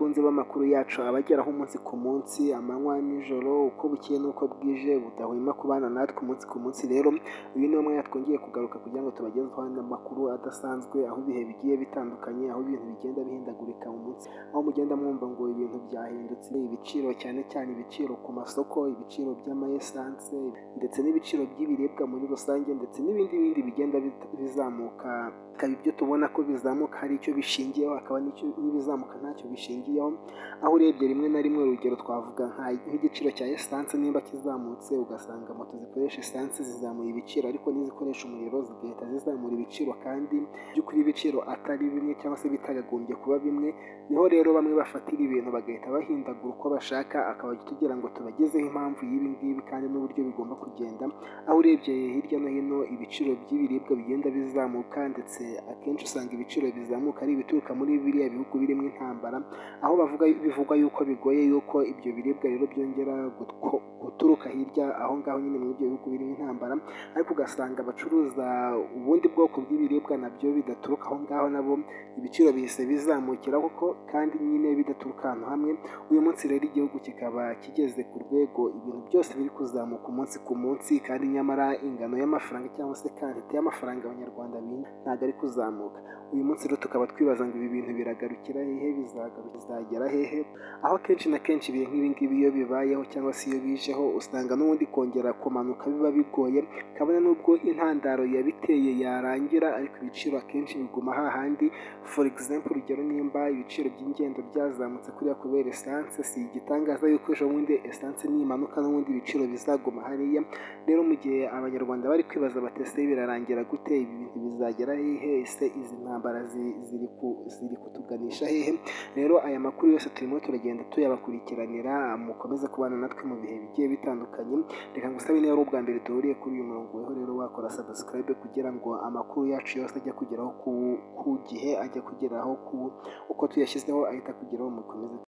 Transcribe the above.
Bakunzi b'amakuru yacu abageraho umunsi ku munsi, amanywa nijoro, uko bukeye n'uko bwije, budahwema kubana natwe umunsi ku munsi. Rero uyu ni umwanya twongeye kugaruka kugira ngo tubagezeho amakuru adasanzwe, aho ibihe bigiye bitandukanye, aho ibintu bigenda bihindagurika mu munsi, aho mugenda mwumva ngo ibintu byahindutse, ibiciro, cyane cyane ibiciro ku masoko, ibiciro by'amayesanse ndetse n'ibiciro by'ibiribwa muri rusange, ndetse n'ibindi bindi bigenda bizamuka. Hakaba ibyo tubona ko bizamuka hari icyo bishingiyeho, hakaba n'ibizamuka ntacyo bishingiyeho. Aho urebye rimwe na rimwe, urugero twavuga nk'igiciro cya esanse nimba kizamutse, ugasanga moto zikoresha esanse zizamuye ibiciro, ariko n'izikoresha umuriro zigahita zizamura ibiciro, kandi by'ukuri ibiciro atari bimwe cyangwa se bitagagombye kuba bimwe. Niho rero bamwe bafatira ibintu bagahita bahindagura uko bashaka, akaba tugira ngo tubagezeho impamvu y'ibi ngibi kandi n'uburyo bigomba kugenda. Aho urebye hirya no hino ibiciro by'ibiribwa bigenda bizamuka, ndetse akenshi usanga ibiciro bizamuka ari ibituruka muri biriya bihugu birimo intambara, aho bavuga bivugwa yuko bigoye yuko ibyo biribwa rero byongera guturuka hirya aho ngaho nyine muri ibyo bihugu birimo intambara, ariko ugasanga abacuruza ubundi bwoko bw'ibiribwa nabyo bidaturuka aho ngaho nabo ibiciro bihise bizamukira kuko kandi nyine bidaturuka ahantu hamwe. Uyu munsi rero igihugu kikaba kigeze ku rwego ibintu byose biri kuzamuka umunsi ku munsi, kandi nyamara ingano y'amafaranga cyangwa se quantité y'amafaranga Abanyarwanda binjiza ntabwo ari kuzamuka. Uyu munsi rero tukaba twibaza ngo ibi bintu biragarukira hehe, bizagera hehe? Aho akenshi na kenshi ibihe nk'ibi ngibi iyo bibayeho cyangwa se iyo bijeho, usanga n'ubundi kongera kumanuka biba bigoye, kabone n'ubwo intandaro yabiteye yarangira, ariko ibiciro akenshi biguma hahandi. For example, urugero, nimba ibiciro by'ingendo byazamutse kuriya kubera esanse, si igitangaza yuko ejo bundi esanse nimanuka n'ubundi ibiciro bizaguma hariya. Rero mu gihe Abanyarwanda bari kwibaza bati: "Ese birarangira gute? Ibi bintu bizagera hehe? Ese izi ntambara ziri kutuganisha hehe?" Rero aya makuru yose turimo turagenda tuyabakurikiranira. Mukomeze kubana natwe mu bihe bigiye bitandukanye. Reka ngusabe, niba ari ubwa mbere duhuriye kuri uyu murongo, weho rero wakora subscribe kugira ngo amakuru yacu yose ajye kugeraho ku gihe, ajya kugeraho ku uko tuyashyizeho ahita akugeraho. Mukomeze.